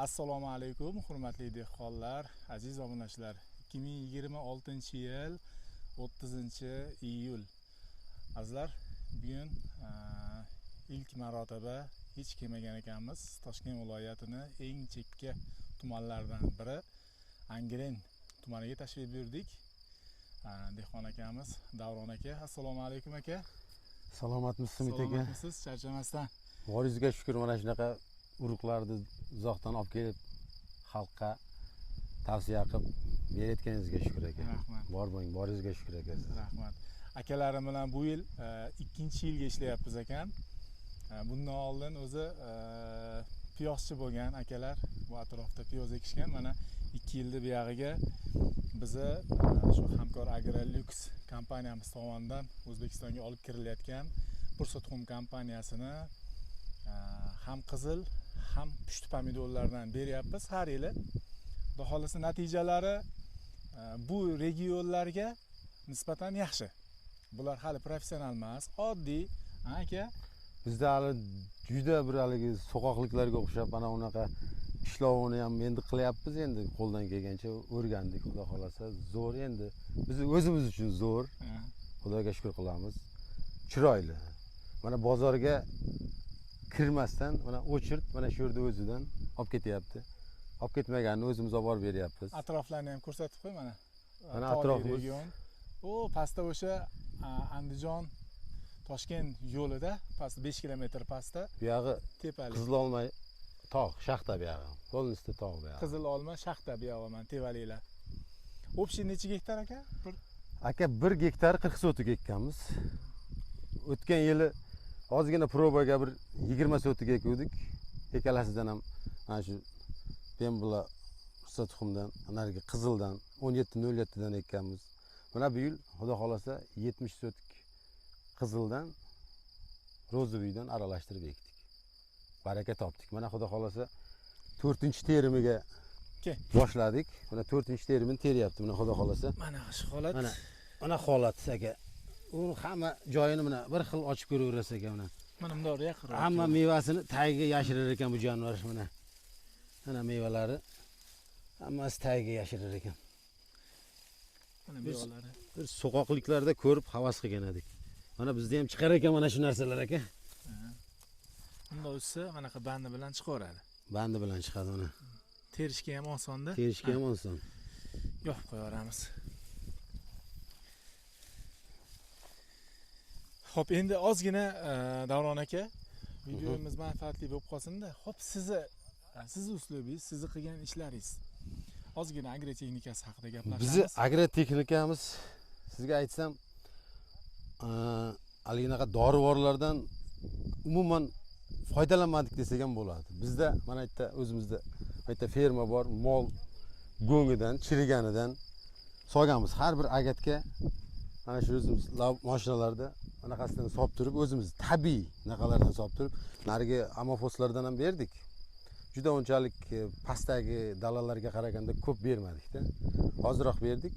Assalomu alaykum, hurmatli dehqonlar, aziz obunachilar. 2026-yil 30-iyul. Azizlar, bugun ilk marotaba hech kelmagan ekanmiz. Toshkent viloyatini eng chekka tumanlaridan biri Angren tumaniga tashrif buyurdik. Dehqon akamiz Davron aka. Assalomu alaykum aka. Salomatmisiz, Umid aka? Salomatmisiz, charchamasdan? Boringizga shukur, mana shunaqa urug'larni uzoqdan olib kelib xalqqa tavsiya qilib berayotganingizga shukur aka. Rahmat. Bor bo'ling, boringizga shukur aka. Rahmat. Akalarim bilan bu yil ikkinchi yilga ishlayapmiz ekan. Bundan oldin o'zi piyozchi bo'lgan akalar, bu atrofda piyoz ekishgan. Mana 2 yilda buyog'iga bizni shu Hamkor Agrolux kompaniyamiz tomonidan O'zbekistonga olib kirilayotgan Pursa tuxum kompaniyasini ham qizil, ham pushti pomidorlardan beryapmiz har yili. Xudo xohlasa, natijalari bu regionlarga nisbatan yaxshi. Bular hali professional emas, oddiy, aka. Bizda hali juda bir haligi so'qoqliklarga o'xshab mana unaqa ishlovini ham endi qilyapmiz, endi qo'ldan kelgancha o'rgandik, xudo xohlasa zo'r endi. Biz o'zimiz uchun zo'r. Xudoga shukur qilamiz. Chiroyli. Mana bozorga kirmasdan mana o'chirt mana shu yerda o'zidan olib ketyapti. Olib ketmaganini o'zimiz olib borib beryapmiz. Atroflarni ham ko'rsatib qo'y mana. Mana Tog'li atrofimiz. region. U pastda o'sha Andijon Toshkent yo'lida past 5 kilometr pastda Bu yog'i tepalik. Qizil olma tog', shaxta bu yog'i. Полностью tog' bu yog'i. Qizil olma shaxta bu yog'i mana tevaliklar. Общий necha gektar aka? Bir Aka, 1 gektar 40 sotik ekkanmiz. O'tgan yili ozgina probaga bir 20 sotik ekuvdik. Ikkalasidan ham mana shu Pembula Pursa tuxumdan, narigi qizildan 17.07 dan ekkanmiz. Mana bu yil xudo xohlasa 70 sotik qizildan, розовый dan aralashtirib ekdik. Baraka topdik. Mana xudo xohlasa 4-terimiga boshladik. Mana 4-terimini teryapti. Mana xudo xohlasa. Mana shu holat. Mana holat aka. U hamma joyini mana bir xil ochib ko'raverasiz aka mana. Mana bundoq yaqinroq. Hamma mevasini tagiga yashirar ekan bu jonivor mana. Mana mevalari hammasi tagiga yashirar ekan. Mana mevalari. Bir so'qoqliklarda ko'rib havas qilgan edik. Mana bizda ham chiqar ekan mana shu narsalar aka. Bundoq o'ssa manaqa bandi bilan chiqaveradi. Bandi bilan chiqadi mana. Terishga ham osonda. Terishga ham oson. Yopib qo'yaveramiz. Xo'p, endi ozgina Davron aka, videomiz manfaatli bo'lib qolsin-da. Xo'p, sizni uslubingiz, sizni qilgan ishlaringiz. Ozgina agrotexnikasi haqida gaplashamiz. Bizni agrotexnikamiz sizga aytsam, haliginaqa dorivorlardan umuman foydalanmadik desak ham bo'ladi. Bizda mana yerda o'zimizda bitta ferma bor, mol go'ngidan, chiriganidan solganmiz. Har bir agatga mana shu o'zimiz mashinalarda anaqasidan solib turib, o'zimiz tabiiy naqalardan solib turib, narigi amofoslardan ham berdik. Juda unchalik pastdagi dalalarga qaraganda ko'p bermadik-da. Ozroq berdik.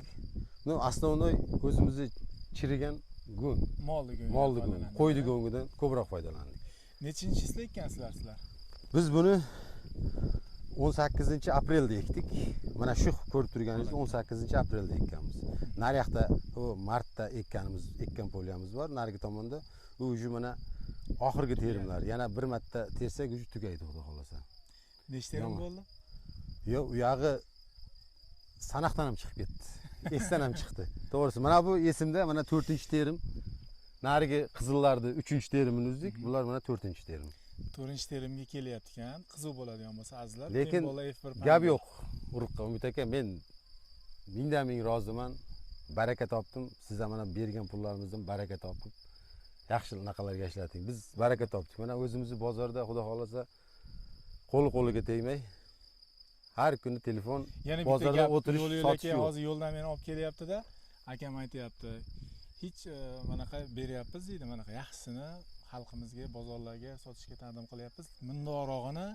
No, основной o'zimizni chirigan go'ng, molni go'ngidan molni go'ngi, foydalandik. Qo'yni go'ngidan ko'proq foydalandik. Nechinchi yilda ekkansizlar sizlar? Biz buni 18-aprelda ekdik. Mana shu ko'rib turganingiz 18-aprelda ekkanmiz. Nariyoqda u martda ekkanimiz, ekkan polyamiz bor. Narigi tomonda u уже mana oxirgi terimlar. Yana bir marta tersak уже tugaydi xudo xohlasa. Nechta terim Yomon. bo'ldi? Yo'q, u yog'i sanoqdan ham chiqib ketdi. Esdan ham chiqdi. To'g'risi, mana bu esimda, mana 4-terim. Narigi qizillarni 3-terimini uzdik. Bular mana 4-terim. 4-terimga kelyapti ekan. Qiziq bo'ladigan bo'lsa azizlar, Lekin Pembola F1 gap pomidor. yo'q. Urug'ga Umid aka, men mingdan ming roziman. Baraka topdim. Siz ham mana bergan pullarimizdan baraka topib, yaxshi naqalarga ishlating. Biz baraka topdik. Mana o'zimizni bozorda xudo xohlasa qo'li qo'liga tegmay har kuni telefon, Yana bitta bozorda gap, o'tirish, yo'l sotish yo'lakay yo'q. Hozir yo'ldan meni olib kelyapti-da. Akam aytyapti. Hech manaqa beryapmiz deydi, manaqa yaxshisini xalqimizga, bozorlarga sotishga taqdim qilyapmiz. Mundorog'ini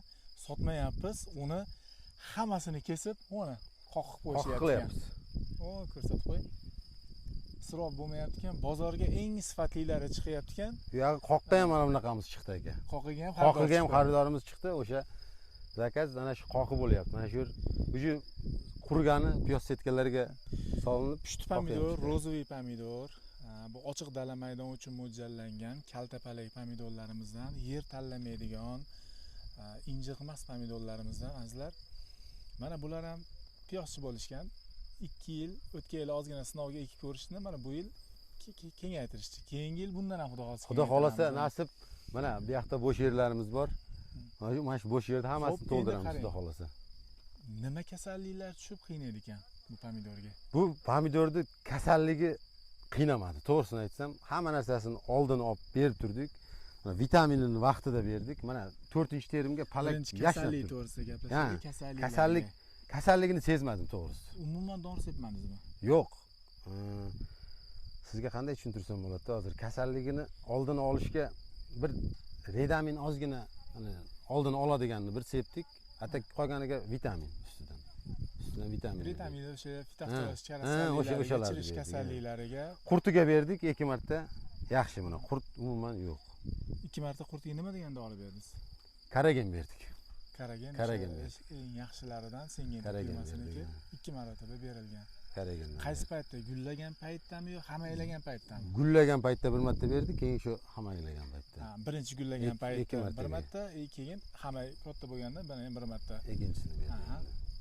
sotmayapmiz, uni hammasini kesib, uni qoqib qo'yishyapti. Qoqib qilyapmiz. O, ko'rsatib qo'y. Isrof bo'lmayapti ekan, bozorga eng sifatlilari chiqyapti ekan. Bu yog'i qoqqa ham mana bunaqamiz chiqdi aka. Qoqiga ham Qoqiga ham chiqdi. xaridorimiz chiqdi. O'sha Zakaz ana shu qoqi bo'lyapti. Mana shu yer уже qurigani piyoz setkalarga solinib pushti pomidor, розовый pomidor. Bu ochiq dala maydon uchun mo'ljallangan kaltapalak pomidorlarimizdan, yer tanlamaydigan, injiqmas pomidorlarimizdan azizlar. Mana bular ham piyozchi bo'lishgan. 2 yil, o'tgan yil ozgina sinovga ekib ko'rishdi, mana bu yil kengaytirishdi. Keyingi yil bundan ham xudo xolasa. Xudo xolasa nasib. Mana bu yoqda bo'sh yerlarimiz bor. Mana shu bo'sh yerda hammasini to'ldiramiz xudo xolasa. Nima kasalliklar tushib qiynaydi ekan bu pomidorga? Bu pomidorni kasalligi qiynamadi. To'g'risini aytsam, hamma narsasini oldini olib berib turdik. Mana vitaminini vaqtida berdik. Mana 4-terimga palak yashnab. Kasallik to'g'risida gaplashdik, kasallik. Kasalligini sezmadim to'g'risi. Umuman dori sepmadingizmi? Yo'q. Sizga qanday tushuntirsam bo'ladi hozir? Kasalligini oldini olishga bir redamin ozgina oldini oladiganini bir sepdik. Hatto qolganiga vitamin ustidan. Ustidan vitamin. Vitamin o'sha fitoftoz kasalliklariga, chirish kasalliklariga. Qurtiga berdik 2 marta. Yaxshi, mana qurt umuman yo'q. 2 marta qurtga nima degan dori berdingiz? Karagen berdik. Karagen eng yaxshilaridan senga firmasiniki 2 marotaba berilgan. Karagen. Qaysi paytda? Gullagan paytdami yo hamaylagan paytdami? Gullagan paytda bir marta berdik, keyin shu hamaylagan paytda. Ha, birinchi gullagan paytda bir marta, keyin hamay katta bo'lganda yana bir marta. Ikkinchisini berdik. Aha,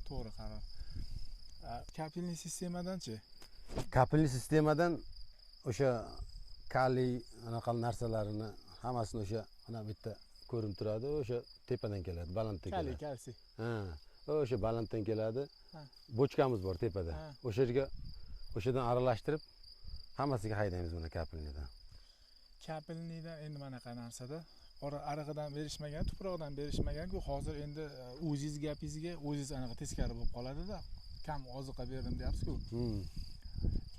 to'g'ri qaror. Kapelniy sistemadanchi? Kapelniy sistemadan o'sha kaliy anaqa narsalarini hammasini o'sha mana bitta ko'rinib turadi, o'sha tepadan keladi, balanddan keladi. Kaliy, kalsiy. Ha, o'sha balanddan keladi. Bochkamiz bor tepada. O'sha yerga o'shadan aralashtirib hammasiga haydaymiz mana kapelnidan. Kapelnidan endi manaqa narsada arig'idan berishmagan, tuproqdan berishmagan-ku. Hozir endi o'zingiz gapingizga o'zingiz anaqa teskari bo'lib qoladida. Kam oziqa berdim deyapsiz-ku.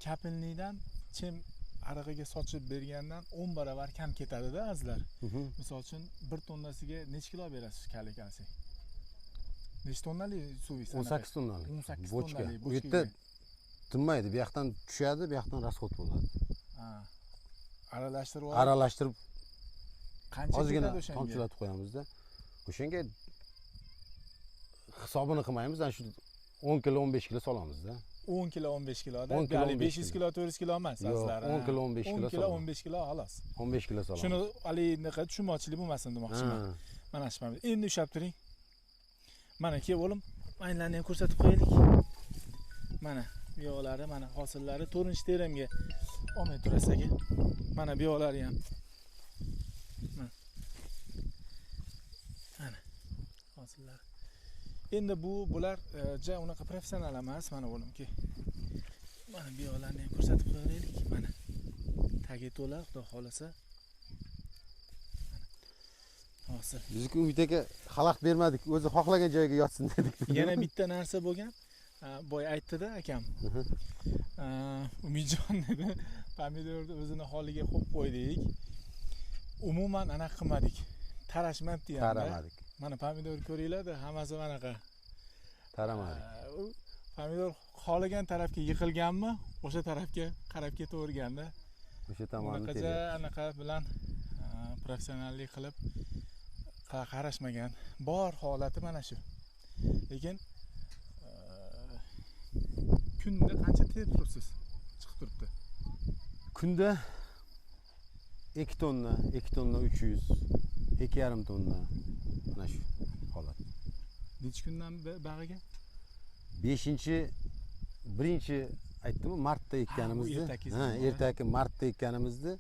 Kapelnidan chem arig'iga sochib bergandan 10 barobar kam ketadi-da azizlar. Misol uchun 1 tonnasiga necha kilo berasiz kaliy kalsiy? Necha tonnalik suviysiz? 18 tonnalik. 18 bochka. tonnalik Bu yerda tinmaydi, bu yoqdan tushadi, bu yoqdan rasxod bo'ladi. Ha. Aralashtirib aralashtirib qancha ozgina ketadi o'shanga? Tomchilatib qo'yamizda. O'shanga hisobini qilmaymiz, ana shu 10 kilo, 15 kilo solamizda. 10 kilo, 15 kiloda, 10 kilo, ya'ni 500 kilo, 400 kilo emas azizlar. 10 kilo, 15 kilo. 10 kilo, 15 kilo xolos. 15 kilo solamiz. Shuni hali anaqa tushunmovchilik bo'lmasin demoqchiman. Mana shu endi ushlab turing. Mana kel o'g'lim, maylarni ham ko'rsatib qo'yaylik. Mana bu yoqlari, mana hosillari 4-terimga olmay turasiz aka. Mana bu yoqlari ham. Mana hosillari. Endi bular ja unaqa professional emas, mana o'g'limki. Mana bu yoqlarni ham ko'rsatib qo'yaylik. Mana tagi to'la, xudo xolasa. Hosil. Bizniki Umid aka xalaqit bermadik, o'zi xohlagan joyiga yotsin dedik. Yana bitta narsa bo'lgan. Boy aytdi-da akam. Umidjon dedi, pomidorni o'zini holiga qo'yib qo'ydik. Umuman anaqa qilmadik. Tarashmabdi ham. Taramadik. Mana pomidor ko'ringlar-da, hammasi manaqa. Taramadik. Pomidor xohlagan tarafga yiqilganmi, o'sha tarafga qarab ketaverganda. O'sha tomonni anaqa anaqa bilan professionallik qilib qarashmagan. Bor holati mana shu. Lekin kunda qancha terib turibsiz? Chiqib turibdi. Kunda 2 tonna, 2 tonna 300, 2,5 tonna mana shu holat. Necha kundan bag'iga? 5-chi, 1-chi aytdim-ku, martda ekkanimizni. Ha, ertaki martda ekkanimizni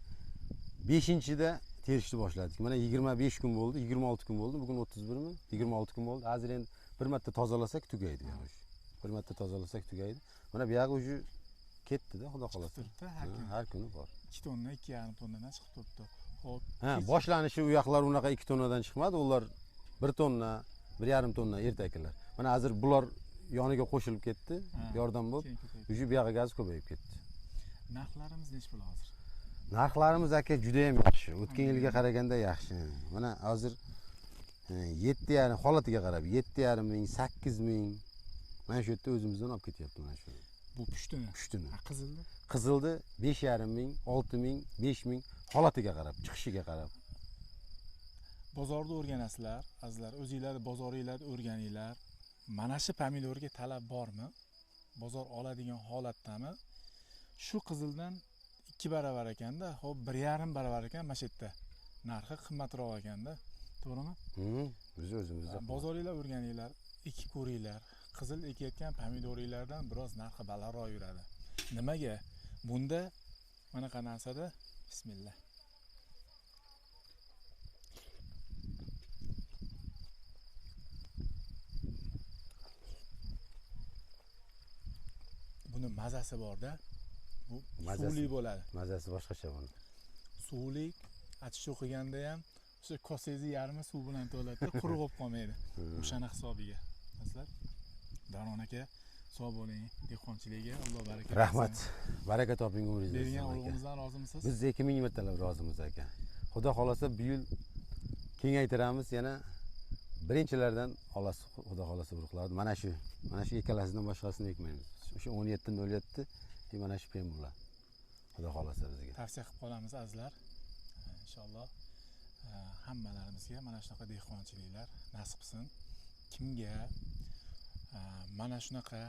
5-chida terishni boshladik. Mana 25 kun bo'ldi, 26 kun bo'ldi. Bugun 31mi? 26 kun bo'ldi. Hozir endi bir marta tozalasak tugaydi yani. Bir marta tozalasak tugaydi. Mana bu yog'i уже ketdi-da, xudo xolasa. Har kuni bor. 2 tonna, 2,5 tonnadan chiqib turibdi. Xo'p. Ha, boshlanishi u yoqlar unaqa 2 tonnadan chiqmadi. Ular 1 tonna, 1,5 tonna ertakilar. Mana hozir bular yoniga qo'shilib ketdi, yordam bo'lib, уже bu yog'i gaz ko'payib ketdi. Narxlarimiz necha pul hozir? Narxlarimiz aka juda ham yaxshi. O'tgan yilga qaraganda yaxshi. Mana hozir 7,5 holatiga qarab 7,5 ming, 8 ming mana shu yerda o'zimizdan olib ketyapti mana shu. Bu pushtini. Pushtini. Qizildi? Qizildi 5,5 ming, 6 ming, 5 ming holatiga qarab, chiqishiga qarab. Bozorda o'rganasizlar, azizlar, o'zinglar bozoringlarda o'rganinglar. Mana shu pomidorga talab bormi? Bozor oladigan holatdami? Shu qizildan 2 barobar ekanda, xo'p, 1,5 barobar ekan mana shu yerda. Narxi qimmatroq ekanda, to'g'rimi? Biz o'zimizda bozoringlar o'rganinglar, ekib ko'ringlar. Qizil ekayotgan pomidoringlardan biroz narxi balandroq yuradi. Nimaga? Bunda mana narsada bismillah. Buni mazasi borda. Bu suvli bo'ladi. Mazasi boshqacha buni. Suvli achish qilganda ham o'sha kosangizni yarmi suv bilan to'ladi, quruq bo'lib qolmaydi. O'shani hisobiga. Azizlar, Davron aka, sog' bo'ling, dehqonchiligiga Alloh baraka bersin. Rahmat. Baraka toping umringizda. Bergan urug'imizdan rozimisiz? Biz 2000 martalab rozimiz aka. Xudo xolasa bu yil kengaytiramiz, yana birinchilardan olasiz, Xudo xolasa urug'larni. Mana shu ikkalasidan boshqasini ekmaymiz. O'sha 17.07 mana shu pembular. Xudo xolasa bizga. Tavsiya qilib qolamiz azizlar. Inshaalloh hammalarimizga mana shunaqa dehqonchiliklar nasib qilsin. Kimga mana shunaqa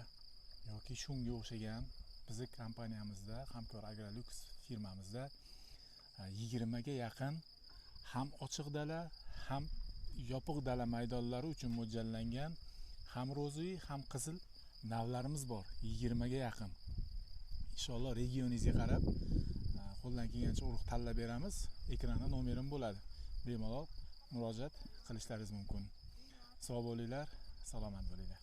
yoki shunga o'xshagan bizni kompaniyamizda, Hamkor Agrolux firmamizda 20 ga yaqin ham ochiq dala, ham yopiq dala maydonlari uchun mo'ljallangan ham ro'ziy, ham qizil navlarimiz bor, 20 ga yaqin. Inshaalloh regioningizga qarab qo'ldan kelgancha urug' tanlab beramiz. Ekranda nomerim bo'ladi. Bemalol murojaat qilishlaringiz mumkin. Sog' bo'linglar, salomat bo'linglar.